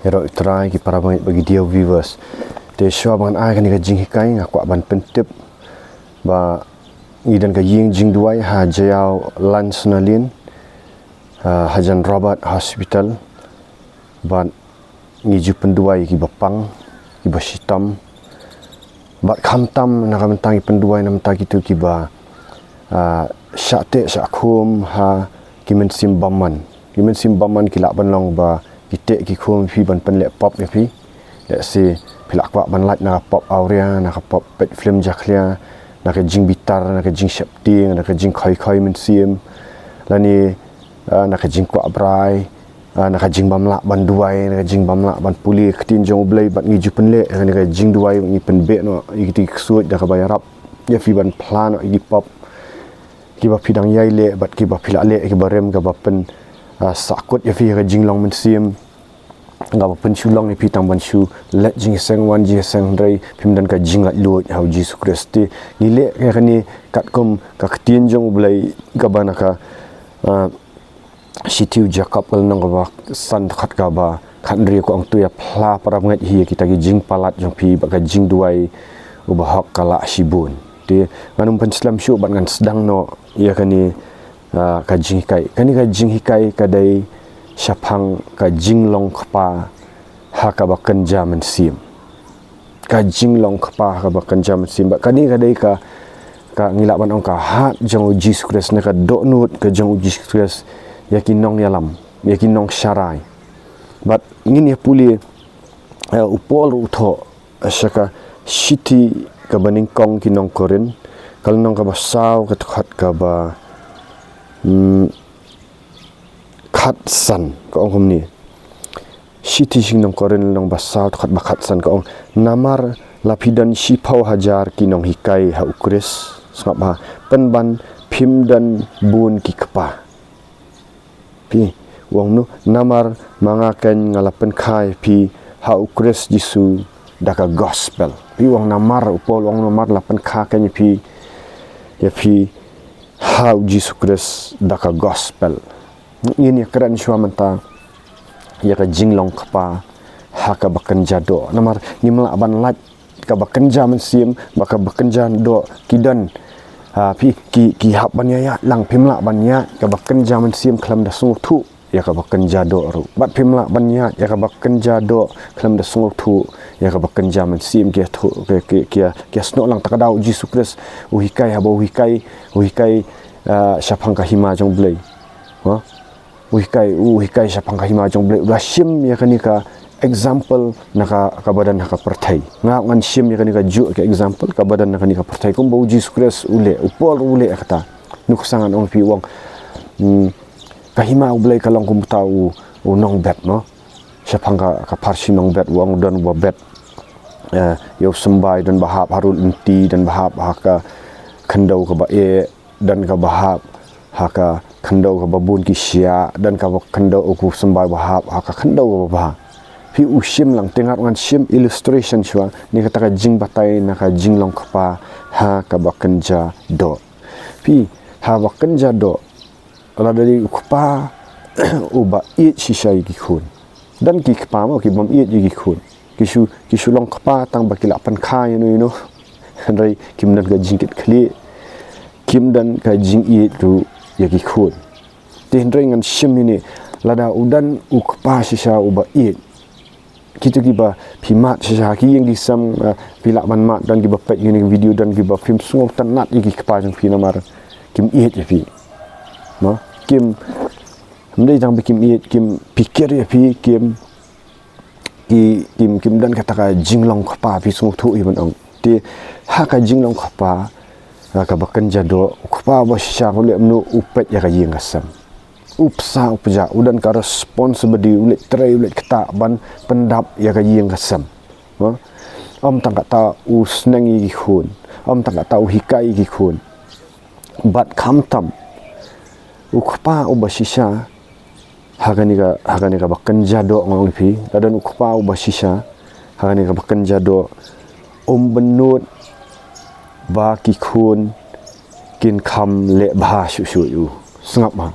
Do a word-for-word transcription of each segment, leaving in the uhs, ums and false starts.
Ïaroh Trai ki para bangeit bad ki dear viewers. Te shuwa ba ngan ai kane ka jinghikai nga kwah ban pyntip ba ngi don ka ïing jingduwai ha Jaïaw Lansonalane, ha, hajan Robert Hospital. Bad ngi ju pynduwai kiba pang, kiba shitom. Bad khamtam na ka bynta ngi pynduwai na ka bynta kito kiba, ah, shah teh shah khum ha ki mynsiem bymman. Ki mynsiem bymman ki lah ban long ba ki teh ki khum ïa phi ban pynleh pop ïa phi. Let's say phi lah kwah ban lait na ka pop awria, na ka pop peit film jakhlia, na ka jingbitar, na ka jingsheptieng, na ka jingkhoi khoi mynsiem. Lane, ah, na ka jingkwah brai, ah, na ka jingbymlah ban duwai, na ka jingbymlah ban pule ka ktien jong U Blei, bad ngi ju pynleh ïa kane ka jingduwai, ngi pynbeh noh ïa kito ki ksuid da kaba ïarap ïa phi ban phla noh ïa ki pop kiba phi dang ïai leh bad kiba phi lah leh, kiba rem, kaba pyn, ah, sahkut ïa phi ha ka jinglong mynsiem, kaba pynshulong ïa phi tang ban shu leit jingïaseng wan jingïaseng, hynrei phim don ka jinglaitluid ha U Jisu Khrist. Te ngi leh ïa kane katkum ka ktien jong U Blei kaba na ka, ah, Shithi u Jakob ka lynnong kaba san dkhot kaba khathynriew ka ong, to ïaphla para bangeit hi ïa kita ki jingpalat jong phi bad ka jingduwai u bahok ka lah shibun. Te ngan ym pynslem shuh bad ngan sdang noh ïa kane, ah, ka jinghikai. Kane ka jinghikai ka dei shaphang ka jinglong kpa ha kaba kynja mynsiem. Ka jinglong kpa ha kaba kynja mynsiem. Bad kane ka dei ka, ka ngi lah ban ong ka hat jong U Jisu Khrist, ne ka dohnud ka jong U Jisu Khrist ïa ki nongïalam, ïa ki nongsharai. Bad ngin ïa pule, eh, u Paul ruh u thoh, eh, sha ka shithi kaba nyngkong ki nong Korinth, ka lynnong kaba saw ka dkhot kaba, hmm, khatsan, ka ong kumne. Shithi sha ki nong Korinth lynnong ba saw dkhot ba khatsan ka ong, namar la phi don shiphew hajar ki nonghikai ha U Khrist, sngap ha, pynban phim don bun ki kpa. Phi, u ong no, namar ma nga keiñ nga la pynkha ïa phi ha U Khrist Jisu da ka gospel. Phi, u ong namar, u Paul u ong namar la pynkha keiñ ïa phi, ïa phi ha U Jisu Khrist da ka gospel. Ngin ïa kren shuwa mynta ïa ka jinglong kpa ha kaba kynja doh. Namar ngim lah ban lait kaba kynja mynsiem bad kaba kynja doh, ki don, ah, phi, ki, ki hap ban ïaid lang, phim lah ban ïaid kaba kynja mynsiem khlem da sngewthuh ïa kaba kynja doh ruh. Bad phim lah ban ïaid ïa kaba kynja doh khlem da sngewthuh ïa kaba kynja mynsiem, ki ïathuh, ki, ki, ki, ki ïasnoh lang. Ta ka daw U Jisu Khrist u hikai, haba u hikai, u hikai, ah, shaphang ka hima jong U Blei. Ha? U hikai, u hikai shaphang ka hima jong U Blei, u la shim ïa kane ka example na ka, kaba don ha ka pyrthei. Nga ngan shim ïa kane kajuh ka example kaba don ha kane ka pyrthei, kumba U Jisu Khrist u leh, u Paul u leh kata. Nuksa ngan ong phi, u ong, hmm, ka hima U Blei ka long kum uta u, u nongbet, no? Shaphang ka, ka pharshi nongbet, u ong don uba bet, eh, ïa u symbai, don ba hap ha rud lynti, don ba hap ha ka khyndew kaba eh, don kaba hap ha ka khyndew kaba bun ki shiah, don kaba khyndew, u symbai ba hap ha ka khyndew kaba bha. Phi, u shim lang, te nga ruh ngan shim illustration shuwa, ne kata ka jingbatai na ka jinglong kpa ha kaba kynja doh. Phi, haba kynja doh, lada dei u kpa uba ïeit shisha ïa ki khun. Don ki kpa mo ki bym ïeit ïa ki khun. Ki shu, ki shu long kpa tang ba ki lah pynkha ïano ïano. Hynrei kim don ka jingkitkhlieh, kim don ka jingïeit ruh ïa ki khun. Te hynrei ngan shim ïa ne, lada u don u kpa shisha uba ïeit, kito kiba phi mad shisha ha ki ïing ki sem, eh, phi lah ban mad, don kiba peit ïa kane ka video, don kiba phim sngewtynnat ïa ki kpa jong phi namar kim ïeit ïa phi. Mo, kim, ym dei tang ba kim ïeit, kim pyrkhat ïa phi, kim, ki, kim, kim don kata ka jinglong kpa, phi sngewthuh ïa ban ong. Te ha ka jinglong kpa, ha kaba kynja doh, u kpa ba shisha u leh kumno? U peit ïa ka ïing ka sem. U psa u pjah, u don ka responsibility, u leit trei, u leit ktah ban pyndap ïa ka ïing ka sem. Ha? Ym tang kata u sneng ïa ki khun, ym tang kata u hikai ïa ki khun. Bad khamtam u kpa uba shisha ha kane ka, ha kane kaba kynja doh, nga ong ïa phi, lada don u kpa uba shisha ha kane kaba kynja doh, um bynnud ba ki khun kin kham leh bha shuh shuh ïa u. Sngap ha.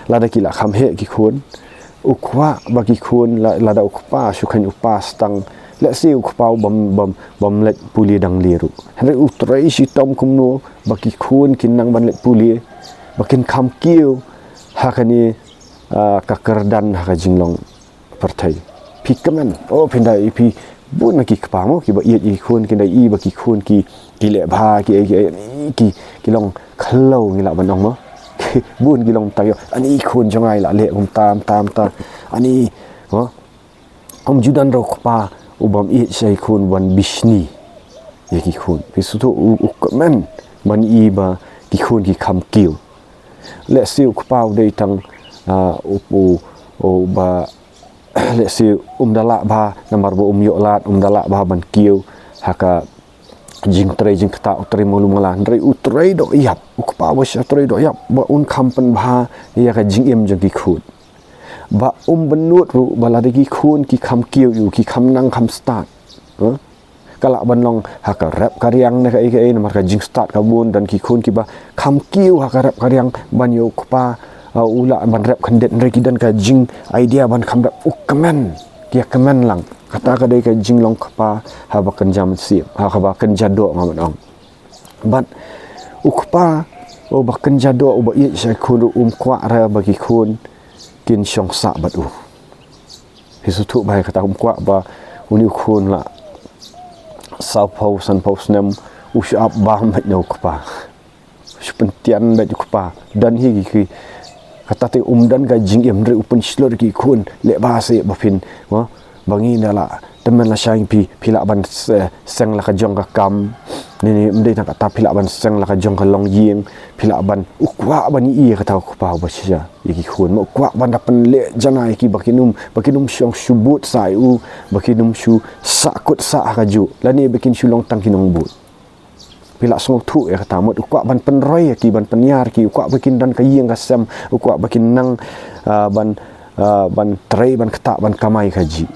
Lada ki lah kham heh ki khun, u kwah ba ki khun la, lada u kpa shu kheiñ u pass tang, lehse u kpa u bym, bym, bym leit pule dang lieh ruh. Hynrei u trei shitom kumno ba ki khun kin nang ban leit pule, ba kin kham kiew ha kane, ah, ka kyrdan ha ka jinglong pyrthei. Phi kmen, oh, phin da ïohi, phi bun na ki kpa mo, kiba ïeit ïa ki khun, kin da ïohi ba ki khun ki, ki leh bha, ki, ki, ki, ki long khlaw, ngi lah ban ong mo. Bun ki long tang ïoh, ani khun jong nga i la leh kumta, kumta, kumta. Ani, mo. Ym ju don ruh u kpa u bym ïeit sha ki khun, ban bishni ïa ki khun. Phi sngewthuh, u, u kmen ban ïohi ba ki khun ki kham kiew. Lehse u kpa u dei tang, ah, u, u, uba, lehse um da lah bha, namar ba um ïoh lad, um da lah bha ban kiew ha ka jingtrei jingktah, u trei mawlum mala, hynrei u trei doh ïap, u kpa ba shisha trei doh ïap ba un kham pynbha ïa ka jingim jong ki khun. Ba um bynnud ruh ba lada ki khun ki kham kiew ïa u, ki kham nang kham stad. Huh? Ka lah ban long ha ka rep ka riang ne kaei kaei, namar ka jingstad ka bun, don ki khun kiba kham kiew ha ka rep ka riang ban ïa u kpa, uh, u lah ban rep khyndiat, hynrei ki don ka jing idea ban kham rep, u kmen, ki ïa kmen lang. Kata ka dei ka jinglong kpa haba kynja mynsiem, ha kaba kynja doh, nga ban ong. Bad u kpa uba kynja doh, uba ïeit sha ki khun ruh um kwah re ba ki khun kin shong sah bad u. Phi sngewthuh bha ïa kata, um kwah ba une u khun la saw phew, san phew snem u shu ap bam beit na u kpa. Shu pyntian beit u kpa. Don hi ki, ki, kata te um don ka jingim, hynrei u pynshlur ïa ki khun, leh bha seh ba phin, mo, ba ngi na la, tymmen la shang phi, phi lah ban se-, seng la ka jong ka kam. Ni, ni, ym dei tang kata, phi lah ban seng la ka jong ka longïing, phi lah ban, u kwah ban ïohi ïa kata u kpa uba shisha ïa ki khun. Mo, u kwah ban da pynleh janai ïa ki ba kin ym, ba kin ym shong shu bud sah ïa u, ba kin ym shu sahkut sah ha kajuh. Lane ba kin shu long tang ki nongbud. Phi lah sngewthuh ïa kata, mut u kwah ban pynroi ïa ki, ban pynïar ïa ki, u kwah ba kin don ka ïing ka sem, u kwah ba kin nang, ah, ban, ah, ban trei, ban ktah, ban kamai kajih.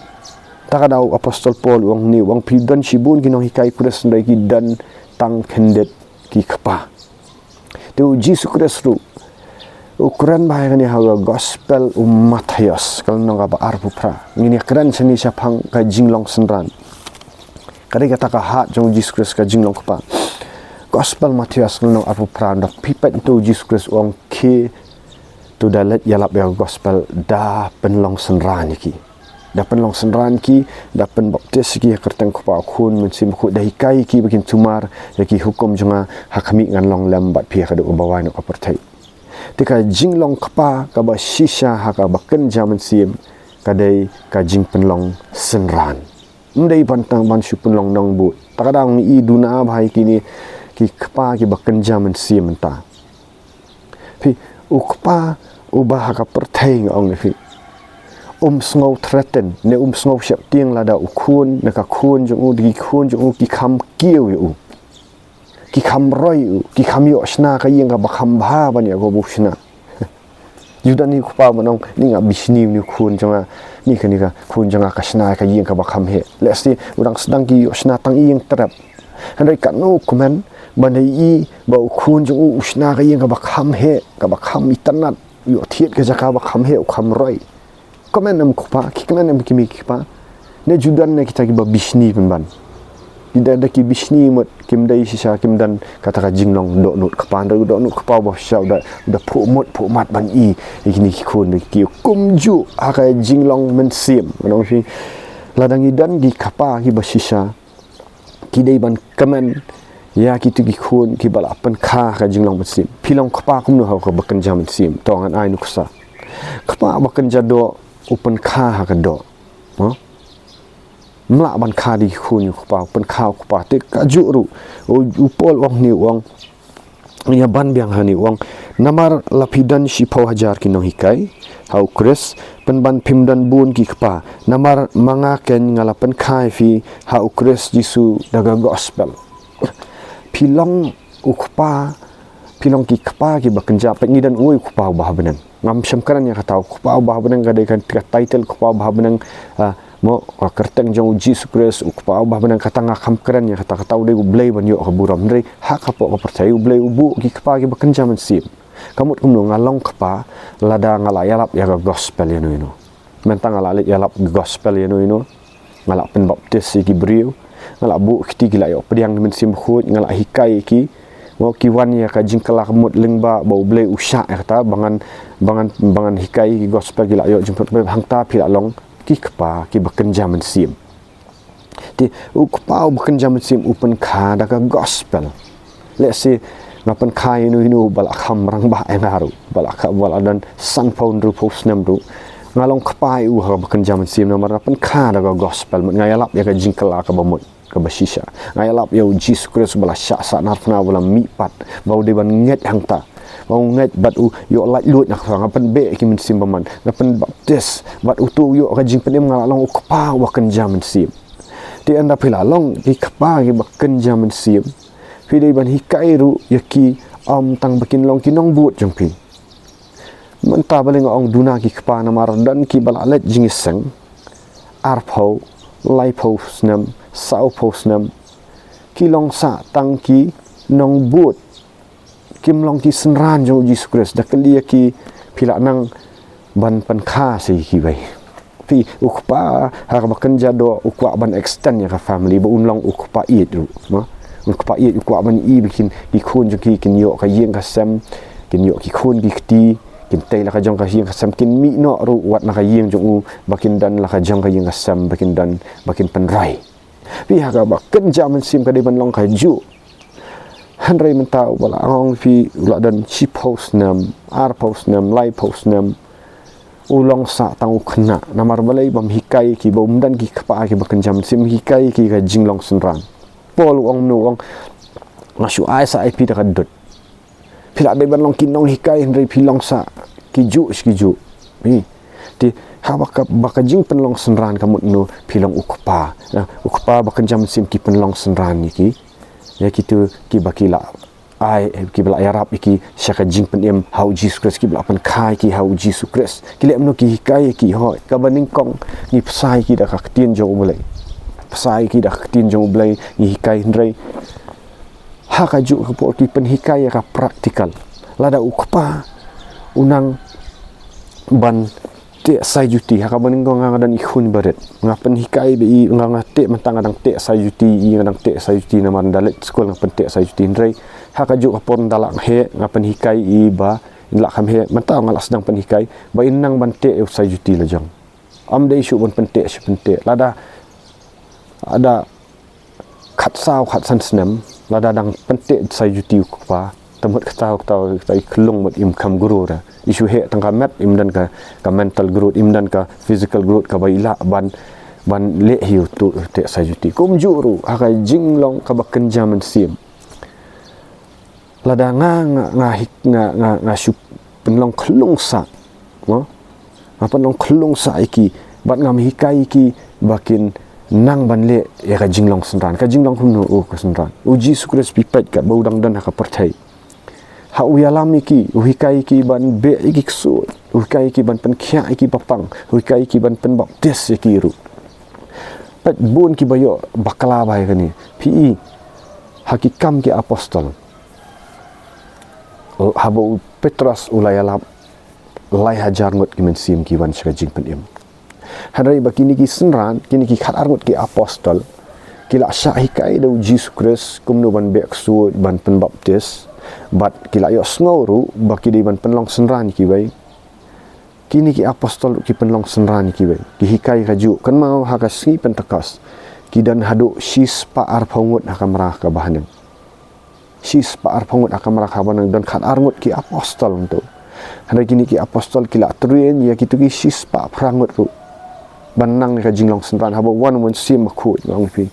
Ta ka daw u Apostol Paul u ong ne, u ong phi don shibun ki nonghikai Khrist hynrei ki don tang khyndiat ki kpa. Te u Jisu Khrist ruh u kren bha ïa kane ha ka Gospel u Mathaios, ka lynnong kaba arphew phra. Ngin ïa kren shane shaphang ka jinglong synran. Ka dei kata ka hat jong u Jisu Khrist, ka jinglong kpa. Gospel Mathaios ka lynnong arphew phra, da phi peit, to u Jisu Khrist u ong, khie to da leit ïalap ïa ka Gospel, da pynlong synran ïa ki. Da pynlong synran ïa ki, da pynbaptis ïa ki ha ka kyrteng u Kpa, u Khun, Mynsiem Bakhuid, da hikai ïa ki ba kin sumar ïa ki hukum jong nga, ha khmih ngan long lem bad phi ha ka duh kaba wai noh ka pyrthei. Te ka jinglong kpa kaba shisha ha kaba kynja mynsiem, ka dei ka jingpynlong synran. Ym dei ban tang ban shu pynlong nongbud. Ta ka daw ngi i duna bha ïa kine ki kpa kiba kynja mynsiem mynta. Phi, u kpa uba ha ka pyrthei, nga ong ïa phi, um sngew threaten, ne um sngew sheptieng lada u khun, ne ka khun jong u, ki khun jong u ki kham kiew ïa u, ki kham roi ïa u, ki kham ïoh shna ka ïing kaba kham bha ban ïa ka ba u shna. Ju don hi u kpa ban ong, ni nga bishni une u khun jong nga, ni kane ka khun jong nga ka shna ka ïing kaba kham heh. Lehse u dang sdang ki ïoh shna tang ïing trep. Hynrei katno kmen ban da ïohi ba u khun jong u u shna ka ïing kaba kham heh, kaba kham itynnad, u ïoh thied ka jaka ba kham heh, u kham roi. Kmen em u kpa, ki kmen em ki mei ki kpa. Ne ju don ne kita kiba bishni pynban. Ki da, da ki bishni mut, kim dei shisha, kim don kata ka jinglong dohnud kpa, hynrei u dohnud kpa uba shisha u da, u da phuh mut phuh mat ban i ïa kine ki khun, da ki kumjuh ha ka jinglong mynsiem. Nga ong ïa phi, lada ngi don ki kpa kiba shisha, ki dei ban kmen ïa kito ki khun kiba la pynkha ha ka jinglong mynsiem. Phi long kpa kumno ha kaba kynja mynsiem? To ngan ai nuksa. Kpa ba kynja doh u pynkha ha ka doh. Huh? Ym lah ban kha da ki khun ïa u kpa, u pynkha u kpa. Te kajuh ruh u, u Paul u ong ne, u ong, ïa ban biang hangne, u ong, namar la phi don shiphew hajar ki nonghikai ha u Khrist, pynban phim don bun ki kpa. Namar ma nga keiñ nga la pynkha ïa phi ha u Khrist Jisu da ka gospel. Phi long u kpa, phi long ki kpa kiba kynja. Peit, ngi don uwei u Kpa uba ha bneng. Ngam shym kren ïa kata, u Kpa uba ha bneng ka dei ka, ka title, u Kpa uba ha bneng, ah, mo, ka kyrteng jong u Jisu Khrist, u Kpa uba ha bneng, kata nga kham kren ïa kata, kata u dei U Blei ban ïoh ka burom. Hynrei ha ka pok ka pyrthei U Blei u buh ki kpa kiba kynja mynsiem. Ka mut kumno nga long kpa lada nga la ïalap ïa ka gospel ïano ïano? Mynta nga la leit ïalap gospel ïa no ïa no. Nga la pynbaptis ïa ki briew. Nga la buh kti, ki la ïoh pdiang Mynsiem Bakhuid, nga la hikai ïa ki. Mo, ki wan ïa ka jingkylla ka mut lyngba ba U Blei u shah ïa kata, ba ngan, ba ngan, ba ngan hikai ïa ki gospel, ki la ïoh jingpynbaptis. Hangta phi la long ki kpa kiba kynja mynsiem. Te u kpa uba kynja mynsiem u pynkha da ka gospel. Lehse nga pynkha ïa no ïa no ba la kham rangbah ïa nga ruh, ba la kha, ba la don sanphew hynriewphew snem ruh, nga long kpa ïa u ha kaba kynja mynsiem namar nga pynkha da ka gospel, mut nga ïalap ïa ka jingkylla kaba mut kaba shisha. Nga ïalap ïa U Jisu Khrist ba la shah sahnarphna, ba la mihpat, ba u dei ban ngeit hangta, ba u ngeit bad u ïoh laitluid na ka kyrteng. Nga pynbeh ïa ki mynsiem bymman, nga pynbaptis, bad uto u ïoh ka jingpynim, nga la long u kpa uba kynja mynsiem. Te ynda phi la long ki kpa kiba kynja mynsiem, phi dei ban hikai ruh ïa ki, ym tang ba kin long ki nongbud jong phi. Mynta balei nga ong duna ki kpa, namar don kiba la leit jingïaseng arphew, laiphew snem, sawphew snem, ki long sa tang ki nongbud, kim long ki synran jong U Jisu Khrist. Da kylli ïa ki, phi lah nang ban pynkha sa ïa kiwei. Phi, u kpa ha kaba kynja doh u kwah ban extend ïa ka family, ba un long u kpa ïeit ruh, mo. U kpa ïeit u kwah ban ïohi ba kin, ki khun jong ki kin ïoh ka ïing ka sem, kin ïoh ki khun ki kti, kin tei la ka jong ka ïing ka sem, kin mih noh ruh wat na ka ïing jong u, ba kin don la ka jong ka ïing ka sem, ba kin don, ba kin pynroi. Phi, ha kaba kynja mynsiem ka dei ban long kajuh. Hynrei mynta uba la ong phi u la don shiphew snem, arphew snem, laiphew snem, u long sa tang u khynnah. Namar balei? Bym hikai ïa ki, bym don ki kpa kiba kynja mynsiem hikai ïa ki ka jinglong synran. Paul u ong, mano u ong, nga shu ai sa ïa phi da ka dud. Phi lah dei ban long ki nonghikai hynrei phi long sa kijuh shi kijuh. Hi. Te haba ka, ba ka jingpynlong synran ka mut no, phi long u kpa. Eh, u kpa ba kynja mynsiem ki pynlong synran ïa ki, ïa kito kiba ki la ai, kiba la ïarap ïa ki sha ka jingpynim ha U Jisu Khrist, kiba la pynkha ïa ki ha U Jisu Khrist. Ki leh mano? Ki hikai ïa ki. Hooid, kaba nyngkong ngi bsa ïa ki da ka ktien jong U Blei. Bsa ïa ki da ka ktien jong U Blei, ngi hikai, hynrei ha kajuh ka por ki pynhikai ïa ka practical. Lada u kpa u nang ban teh saijuti, ha kaba nyngkong nga, nga don i khun barit, nga pynhikai ba i, nga, nga teh, mynta nga dang teh saijuti, i nga dang teh saijuti namar ynda leit skul nga pynteh saijuti, hynrei ha kajuh ka por ynda lah heh nga pynhikai i ba ynda lah kham heh, mynta nga lah sdang pynhikai ba in nang ban teh ïa u saijuti la jong. Ym dei shuh ban pynteh shi pynteh. Lada, lada khatsaw khatsan snem, lada dang pynteh saijuti u kpa, te mut kata, kata, kata i khyllung mut im kham grow ra. I shu heh tang ka met, im don ka, ka mental growth, im don ka physical growth kaba i lah ban, ban leh hi uto u teh saijuti. Kumjuh ruh ha ka jinglong kaba kynja mynsiem. Lada nga, nga, nga, hik-, nga, nga, nga shu pynlong khyllung sah, mo? Nga pynlong khyllung sah ïa ki, bad ngam hikai ïa ki ba kin nang ban leh ïa ka jinglong synran. Ka jinglong kumno? Oh, ka synran. U Jisu Khrist, phi peit katba u dang don ha ka pyrthei, ha u ïalam ïa ki, u hikai ïa ki ban beh ïa ki ksuid, u hikai ïa ki ban pynkhiah ïa ki ba pang, u hikai ïa ki ban pynbaptis ïa ki ruh. Peit, bun kiba ïoh bakla bha ïa kane. Phi i ha ki Kam ki Apostol, haba u Petros u la ïalap, lai hajar ngut ki mynsiem ki wan sha ka jingpynim. Hynrei ba kine ki synran, kine ki khatar ngut ki apostol, ki la shah hikai da u Jisu Khrist kumno ban beh ksuid, ban pynbaptis, bad ki la ïohsngew ruh ba ki dei ban pynlong synran ïa kiwei. Kine ki apostol ruh ki pynlong synran ïa kiwei, ki hikai kajuh. Kynmaw, ha ka sngi Pentekost ki don haduh shispah arphew ngut ha kamra kaba ha neng. Shispah arphew ngut ha kamra kaba ha neng, don khatar ngut ki apostol hangto. Hynrei kine ki apostol ki la train ïa kito ki shispah phra ngut ruh ban nang ïa ka jinglong synran. Haba wan u Mynsiem Bakhuid, nga ong ïa phi,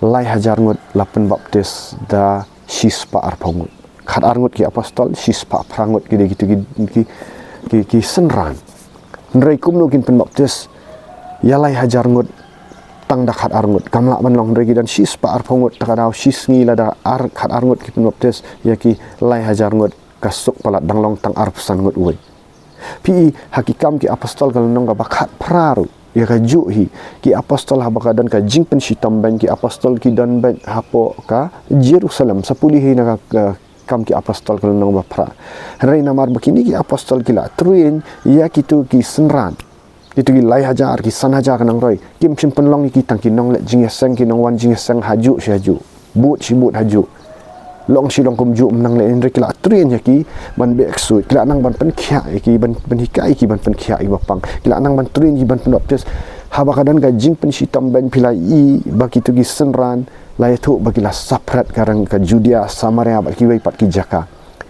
lai hajar ngut la pynbaptis da shispah arphew ngut. Khatar ngut ki apostol, shispah phra ngut ki dei kito ki, ki, ki, ki synran. Hynrei kumno kin pynbaptis ïa lai hajar ngut tang da khatar ngut? Kam lah ban long, hynrei ki don shispah arphew ngut, te ka daw shisngi lada ar, khatar ngut ki pynbaptis ïa ki lai hajar ngut, ka suk palat, dang long tang arphew san ngut uwei. Phi i ha ki Kam ki Apostol ka lynnong kaba khatphra ruh, ïa kajuh hi, ki apostol haba ka don ka jingpynshitom beiñ, ki apostol ki don beit hapoh ka Jerusalem. Sa pule hi na ka, ka Kam ki Apostol ka lynnong ba phra. Hynrei namar ba kine ki apostol ki la train ïa kito ki synran, Kito ki lai hajar, ki san hajar ka nang roi. Kim shym pynlong ïa ki tang ki nongleh jingïaseng, ki nongwan jingïaseng hajuh shi hajuh. Bud shi bud hajuh. Long shi long kumjuh ym nang leh, hynrei ki la train ïa ki ban beh ksuid. Ki la nang ban pynkhiah ïa ki, ban, ban hikai ïa ki ban pynkhiah ïa ki ba pang. Ki la nang ban train ïa ki ban pynbaptis. Haba ka don ka jingpynshitom beiñ, phi la i ba kito ki synran la ïathuh ba ki la saphriang ka rang ka Judia, Samaria bad kiwei pat ki jaka.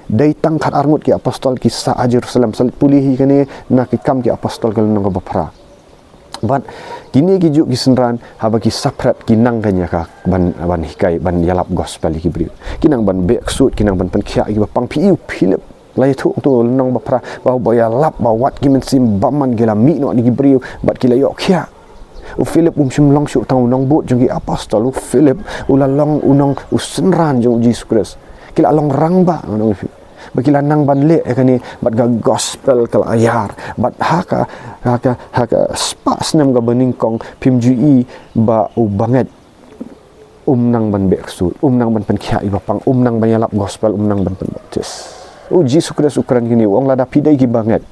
Dei tang khatar ngut ki apostol ki sah ha Jerusalem. Sa leit pule hi kane na Ki Kam ki Apostol ka lynnong kaba phra. Bad kine ki juh ki synran, haba ki saphriang, ki nang kane ka ban, ban hikai, ban ïalap gospel ïa ki briew. Ki nang ban beh ksuid, ki nang ban pynkhiah ïa ki ba pang. Phi i u Philip, la ïathuh hangto lynnong ba phra, ba, ba ïalap, ba wad ki mynsiem bymman, ki la mih noh na ki briew bad ki la ïoh khiah. U Philip um shym long shuh tang u nongbud jong ki apostol. U Philip u la long u nong, u synran jong u Jisu Khrist. Ki la long rangbah, ngan ong ïa phi. Ba ki la nang ban leh ïa kane, bad ka gospel ka la ïar. Bad ha ka, ha ka, ha ka spah snem kaba nyngkong, phim ju i ba u bangeit um nang ban beh ksuid, um nang ban pynkhiah ïa ki ba pang, um nang ban ïalap gospel, um nang ban pynbaptis. U Jisu Khrist u kren kine, u ong lada phi dei ki bangeit.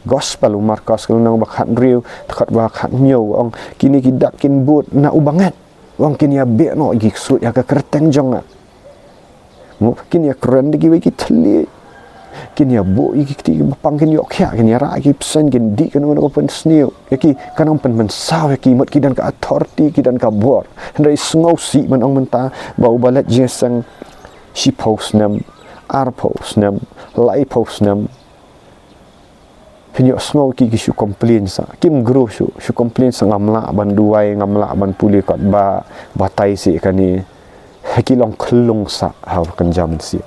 Gospel u Markos ka lynnong ba khathynriew, dkhot ba khathynñiew, u ong kine ki dak kin bud na u bangeit. U ong kin ïa beh noh ïa ki ksuid ha ka kyrteng jong nga. Mo, kin ïa kren da kiwei ki thylliej. Kin ïa buh ïa ki kti ki ba pang, kin ïoh khiah, kin ïa rah ïa ki bseiñ, kin dih kano kano ka pynsniew. Ïa ki, kan ym pynmynsaw ïa ki, mut ki don ka authority, ki don ka bor. Hynrei sngewsih ban ong mynta ba uba leit jingïaseng shiphew snem, arphew snem, laiphew snem. Phin ïohsngew ki, ki shu complain sa. Kim grow shuh, shu complain sa, ngam lah ban duwai, ngam lah ban pule kot ba, batai seh kane. Ki long khyllung sa ha kaba kynja mynsiem.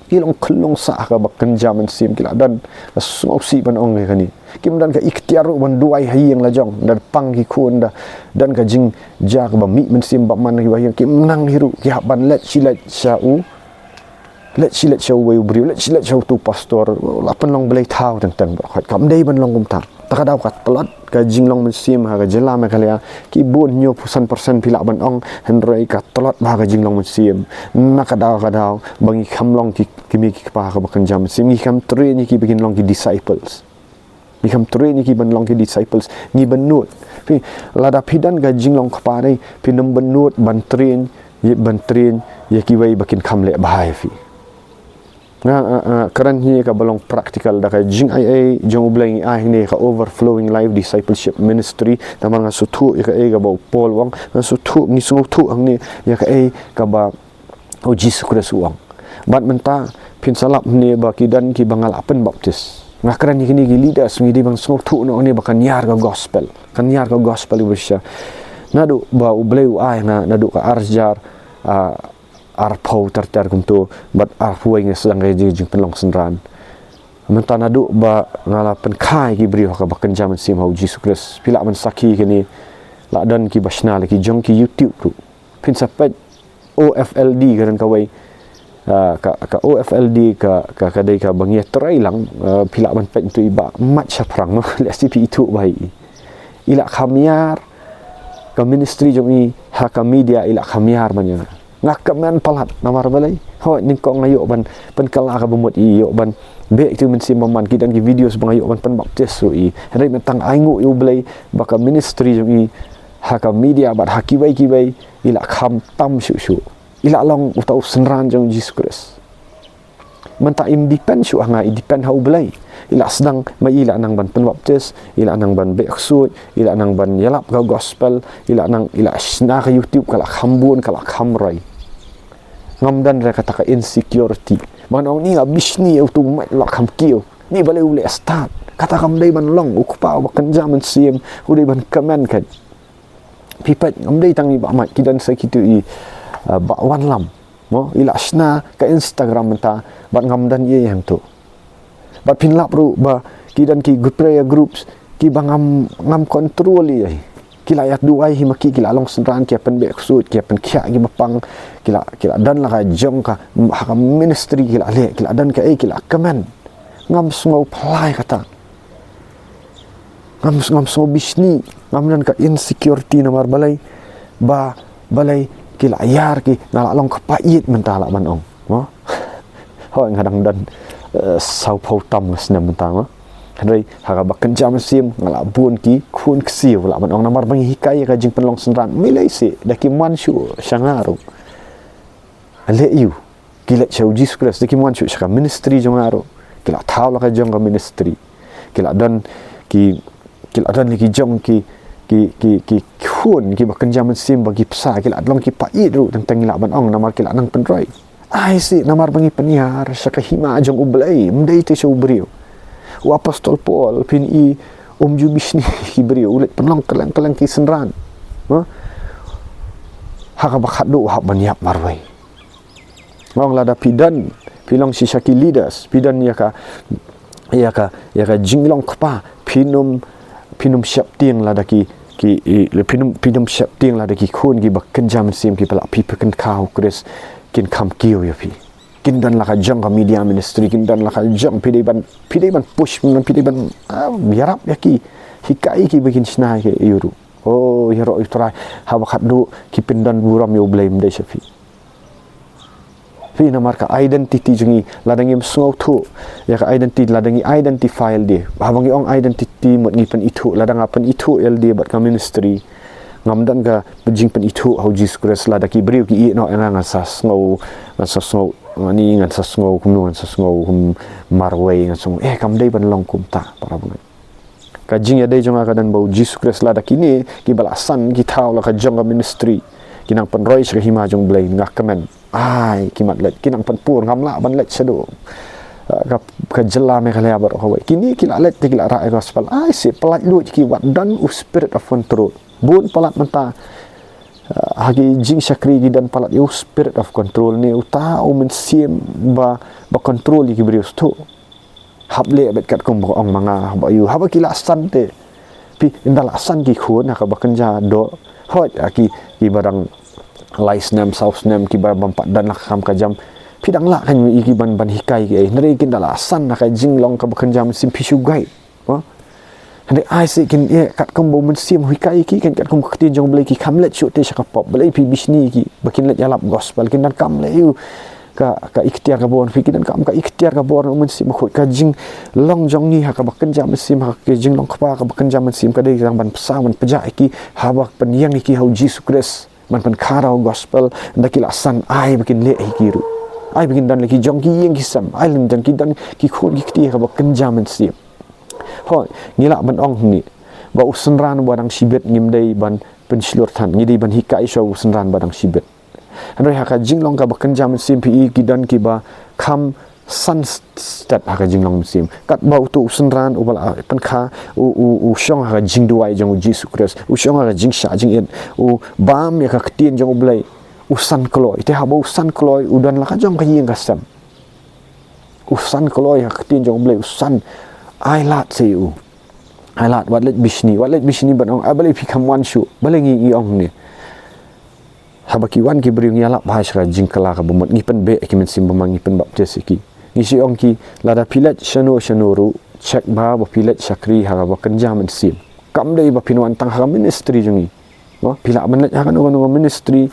Ki long khyllung sa ha kaba kynja mynsiem, ki la don ka sngewsih ban ong ïa kane. Kim don ka iktiar ruh ban duwai ha ïing la jong, da pang ki khun, da don ka jingjia kaba mih mynsiem bymman ha ki ba ïing, kim nang hi ruh, ki hap ban leit shi leit sha u Leit shi leit sha uwei u briew, leit shi leit sha utu u pastor, la pynlong blei thaw teng teng baroh khoit. Kam dei ban long kumta. Ta ka daw ka tlot ka jinglong mynsiem ha ka jylla Meghalaya, ki bun, hynñiewphew san percent phi lah ban ong, hynrei ka tlot bha ka jinglong mynsiem. Na ka daw ka daw ba ngi kham long ki, ki kmie ki kpa ha kaba kynja mynsiem, ngi kham train ïa ki ba kin long ki disciples. Ngi kham train ïa ki ban long ki disciples. Ngi bynnud. Phi, lada phi don ka jinglong kpa dei, phin ym bynnud ban train, ïa ban train ïa kiwei ba kin kham leh bha ïa phi. Nga, nga, nga kren hi kaba long practical da ka jingaiei jong U Blei, ngi ai hangne ka Overflowing Life Discipleship Ministry. Namar nga sngewthuh ïa kaei kaba u Paul u ong, nga sngewthuh, ngi sngewthuh hangne ïa kaei kaba u Jisu Khrist u ong. Bad mynta phin sa lap hangne ba ki don kiba nga lah pynbaptis. Nga kren ïa kine ki leaders, ngi dei ban sngewthuh noh hangne ba kan ïar ka gospel. Kan ïar ka gospel uba shisha. Naduh ba U Blei u ai nga, naduh ka ar hajar, ah, arphew ter ter kumto, bad arphew wei nga sdang ka jing, jingpynlong synran. Mynta naduh ba nga la pynkha ïa ki briew ha kaba kynja mynsiem ha u Jisu Khrist. Phi lah ban sakhi kine, la don kiba shna la ki jong ki YouTube ruh. Phin sa peit O F L D ka don kawei. Ah, ka, ka O F L D ka, ka, ka dei kaba ngi ïatrei lang, ah, phi lah ban peit tu i Bah Mike Shaphrang, no? Lehse phi ithuh bha ïa i. I la kham ïar ka ministry jong i ha ka media, i la kham ïar ban ïa nga. Nga kmen palat namar balei? Hooid, nyngkong nga ïoh ban pynkylla kaba mut ïa i, ïoh ban beh ïa ki mynsiem bymman, ki don ki videos ba nga ïoh ban pynbaptis ruh ïa i. Hynrei mynta nga ainguh ïa U Blei ba ka ministry jong i ha ka media bad ha kiwei kiwei i la kham tam shuh shuh. I la long uta u synran jong Jisu Khrist. Mynta im depend shuh ha nga, i depend ha U Blei. I la sdang, ma i la nang ban pynbaptis, i la nang ban beh ksuid, i la nang ban ïalap ka gospel, i la nang, i la shna ka YouTube, ka la kham bun, ka la kham roi. Ngam don re kata ka insecurity. Ban ong ni nga bishni ïa utu u Mike, la kham kiew. Ni balei u leh start. Kata kam dei ban long, u kpa uba kynja mynsiem u dei ban kmen kat. Phi peit, ngam dei tang i Bah Mike, ki don sa kitu i, uh, Bah Wanlam. Mo, i la shna ka Instagram mynta, bad ngam don ei ei hangtu. Bad phin lap ruh ba ki don ki group, prayer groups, kiba ngam, ngam control ei ei. Ki la ïa duwai hi ma ki, ki la long synran, ki ïa pynbeh ksuid, ki ïa pynkhiah ki ba pang, ki la, ki la don la ka jong ka, ha ka ministry ki la leh, ki la don kaei, ki la kmen. Ngam sngew phylla ïa kata. Ngam, ngam sngew bishni, ngam don ka insecurity namar balei, ba balei ki la ïar ki, nga la long kpa ïeit mynta lah ban ong. Mo? Hooid, nga dang don, eh, sawphew tam snem mynta, mo. Hynrei ha kaba kynja mynsiem nga lah bun ki khun ksiew lah ban ong namar ba ngi hikai ïa ka jingpynlong synran. Mih lei seh da kim wan shuh sha nga ruh. Leh ïa u ki leit sha u Jisu Khrist da kim wan shuh sha ka ministry jong nga ruh. Ki lah thaw la ka jong ka ministry. Ki lah don ki ki lah don la ki jong ki ki ki ki khun kiba kynja mynsiem ba ki bsa ki lah long ki paid ruh tang tang ngi lah ban ong namar ki lah nang pynroi. Ai seh namar ba ngi pynïar sha ka hima jong U Blei ym dei te sha u briew. U apostol Paul phin i um ju bishni ki briew u leit pynlong kylleng kylleng ki synran. Ha? Ha kaba khatduh u hap ban ïap marwei. Nga ong lada phi don phi long shisha ki leaders phi don ïa ka ïa ka ïa ka jinglong kpa phin ym phin ym sheptieng lada ki ki i- phin ym phin ym sheptieng lada ki khun kiba kynja mynsiem kiba lah phi pyrkhat ha u Khrist kin kham kiew ïa phi. Kin don la ka jong ka media ministry kin don la ka jong phi dei ban phi dei ban push phi dei ban ah, ïarap ïa ki hikai ki ba kin shna ïa ki ïa u ruh. Oh ïaroh ïa u Trai haba khatduh ki pyndon burom ïa U Blei ym dei sha phi. Phi namar ka identity jong ngi lada ngim sngewthuh ïa ka identity lada ngi identify ïalade. Haba ngi ong identity mut ngi pynithuh lada nga pynithuh ïalade bad ka ministry. Ngam don ka jingpynithuh ha u Jisu Khrist lada ki briew ki ïeh noh ïa nga ngan sa sngew ngan sa sngew ngan i ngan sa sngew kumno ngan sa sngew kum marwei ngan sngew eh kam dei ban long kumta para bangeit. Ka jingïadei jong nga ka don bad u Jisu Khrist lada kine kiba la san ki thaw la ka jong ka ministry ki nang pynroi sha ka hima jong U Blei nga kmen. Ai ki mat leit ki nang pynpur ngam lah ban leit shaduh. Ah, ka, ka jylla Meghalaya baroh kawei. Kine ki la leit te ki la rah ïa gospel. Ai seh palat lut ki wat don u spirit of control. Bun palat mynta. Ah, ha ki jingshakri ki don palat ïa u spirit of control ne uta u mynsiem ba ba control ïa ki briew shuh. Hap leh bad katkum ba ong ma nga haba ïa u haba ki la san te. Phi ynda la san ki khun ha kaba kynja doh. Hooid ha ki kiba dang lai snem saw snem kiba bym pat don la ka kam ka jam. Phi dang lah kan ïa ki ban ban hikai ki ei. Hynrei ki ynda la san ha ka jinglong kaba kynja mynsiem phi shu guide. Hynrei ai seh kin ïa katkum ba u mynsiem u hikai ki kan katkum ka ktien jong U Blei ki kham leit shuh te sha ka pop. Balei phi bishni ki ba kin leit ïalap gospel kin donkam leh ïa u ka ka iktiar ka bor phi ki donkam ka iktiar ka bor u mynsiem bakhuid ka jinglong jong ngi ha kaba kynja mynsiem ha ka jinglong kpa kaba kynja mynsiem ka dei tang ban pynsa ban pynjah ïa ki haba pynïeng ïa ki ha u Jisu Khrist ban pynkha da u gospel ynda ki la san ai ba kin leh ïa ki ruh ai ba kin don la ki jong ki ïing ki sem ai lyndan ki don ki khun ki kti ha kaba kynja mynsiem. Hooid ngi lah ban ong hangne ba u synran ba dang shibit ngim dei ban pynshlur than ngi dei ban hikai shuwa u synran ba dang shibit. Hynrei ha ka jinglong kaba kynja mynsiem phi i ki don kiba kham san stet ha ka jinglong mynsiem. Katba uto u synran uba la pynkha u u u shong ha ka jingduwai jong u Jisu Khrist u shong ha ka jingshah jingit u bam ïa ka ktien jong U Blei u san kloi te haba u san kloi u don la ka jong ka ïing ka sem. U san kloi ha ka ktien jong U Blei u san ai lad sa ïa u. Ai lad wat leit bishni wat leit bishni ban ong ai balei phi kham wan shuh balei ngi ngi ong ne. Haba ki wan ki briew ngi ïalap bha sha ka jingkylla kaba mut ngi pynbeh ïa ki mynsiem ba ma ngi pynbaptis ïa ki. Ngi shu ong ki lada phi leit shano shano ruh check bha ba phi leit shakri ha kaba kynja mynsiem. Kam dei ba phin wan tang ha ka ministry jong ngi. Phi lah ban leit ha kano kano ka ministry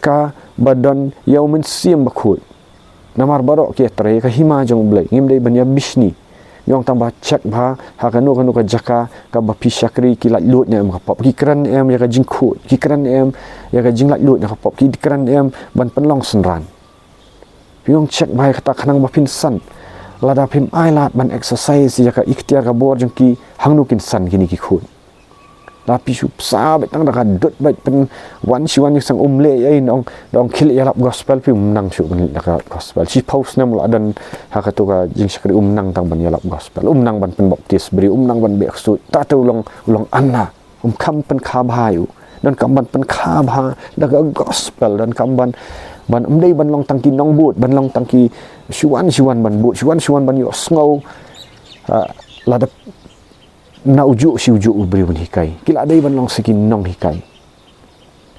kaba don ïa u mynsiem bakhuid. Namar baroh ki ïatrei ïa ka hima jong U Blei ngim dei ban ïa bishni. Ngi ong tang ba check bha ha kano kano ka jaka kaba phi shakri ki laitluid ne em ka pop ki kren ne em ïa ka jingkhuid ki kren ne em ïa ka jinglaitluid ne ka pop ki kren ne em ban pynlong synran. Phi ong check bha ïa kata khnang ba phin san lada phim ai lad ban exercise ïa ka iktiar ka bor jong ki hangno kin san kine ki khun. La phi shu psa beit tang da ka dud beit pynwan shi wan ïa ka sang um leh ïa i nong dong khie leh ïalap gospel phi um nang shuh ban leh ïalap gospel. Shiphew snem la don ha kato ka jingshakri um nang tang ban ïalap gospel. Um nang ban pynbaptis briew um nang ban beh ksuid. Ta te u long u long anna um kham pynkha bha ïa u. Donkam ban pynkha bha da ka gospel donkam ban ban um dei ban long tang ki nongbud ban long tang ki shi wan shi wan ban bud shi wan shi wan ban ïohsngew. Lada na ujuh shi ujuh u briew ban hikai ki la dei ban long sa ki nonghikai.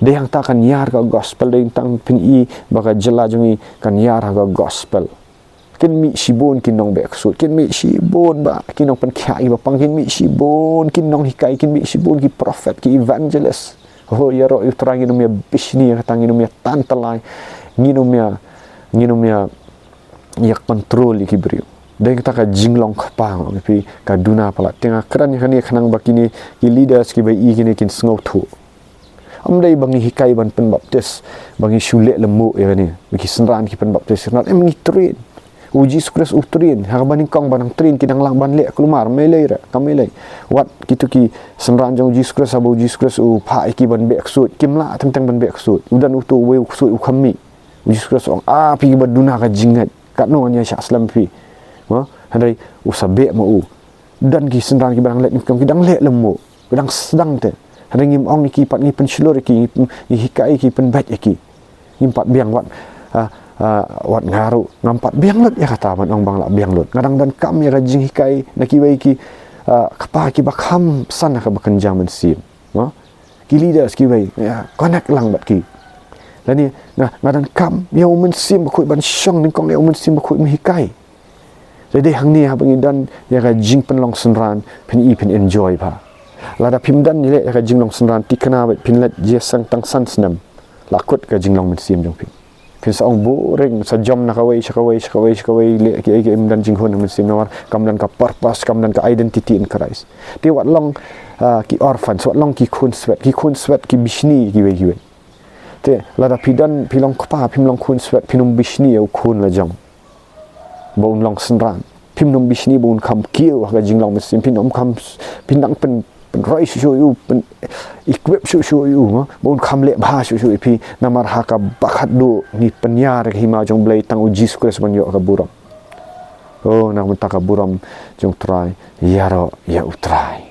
Dei hangta kan ïar ka gospel dei tang phin i ba ka jylla jong ngi kan ïar ha ka gospel. Kin mih shibun ki nongbeh ksuid kin mih shibun ba ki nongpynkhiah kiba pang kin mih shibun ki nonghikai kin mih shibun ki prophet ki evangelist. Ho ïaroh ïa u Trai ngin ym ïa bishni ïa kata ngin ym ïa tan tylli ngin ym ïa ngin ym ïa ïa control ïa ki briew. Dei kata ka jinglong kpa, nga ong ïa phi, ka duna palat. Te nga kren ïa kane khnang ba kine ki leaders kiba i kine kin sngewthuh. Ym dei ba ngi hikai ban pynbaptis, ba ngi shu leh lem mo ïa kane, ba ki synran ki pynbaptis, synran, em, ngi train. U Jisu Khrist u train, ha kaba nyngkong ba dang train ki dang lah ban leh, kulmar, ym lei re, kam lei. Wat kito ki synran jong u Jisu Khrist, haba u Jisu Khrist u phah ïa ki ban beh ksuid, kim lah teng teng ban beh ksuid. U don uto uwei u ksuid u kham mih. U Jisu Khrist u ong, ah, phi kiba duna ka jingngeit, katno ngan ïa shah slem ïa phi. Mo, hynrei u sa beh ma u. Don ki synran kiba dang leh, ki dang leh lem mo, ki dang sdang te. Hynrei ngim ong ïa ki pat, ngi pynshlur ïa ki, ngi, ngi hikai ïa ki, pynbeit ïa ki. Ngim pat biang, wat, ah, ah, wat nga ruh ngam pat biang lut ïa kata, ban ong ba nga lah biang lut. Nga dang donkam ïa ka jinghikai na kiwei ki, ah, kpa kiba kham san ha kaba kynja mynsiem. Mo? Ki leaders kiwei, ïa, connect lang bad ki. Lane nga, nga donkam ïa u Mynsiem Bakhuid ban shong nyngkong, ïa u Mynsiem Bakhuid ban hikai. Te dei hangne, haba ngi don ïa ka jingpynlong synran, phin i phin enjoy bha. Lada phim don ïa ka jinglong synran, thikna ba phin leit jingïaseng tang san snem, la kut ka jinglong mynsiem jong phi. Phin sa ong boring, sa jump na kawei sha kawei sha kawei sha kawei, leh kiei kiei, ym don jinghun ha mynsiem, namar kam don ka purpose, kam don ka identity in Christ. Te wat long, ah, ki orphans, wat long ki khun swet, ki khun swet ki bishni kiwei kiwei. Te lada phi don, phi long kpa, phim long khun swet, phin ym bishni ïa u khun la jong ba un long synran. Phim ym bishni ba un kham kiew ha ka jinglong mynsiem, phin ym kham, phin dang pyn, pynroi shuh shuh ïa u, pyn equip shuh shuh ïa u, mo, ba un kham leh bha shuh shuh ïa phi, namar ha kaba khatduh ngi pynïar ïa ka hima jong U Blei, tang U Jisu Khrist ban ïoh ka burom. Oh, na ka bynta ka burom jong U Trai, ïaroh ïa U Trai.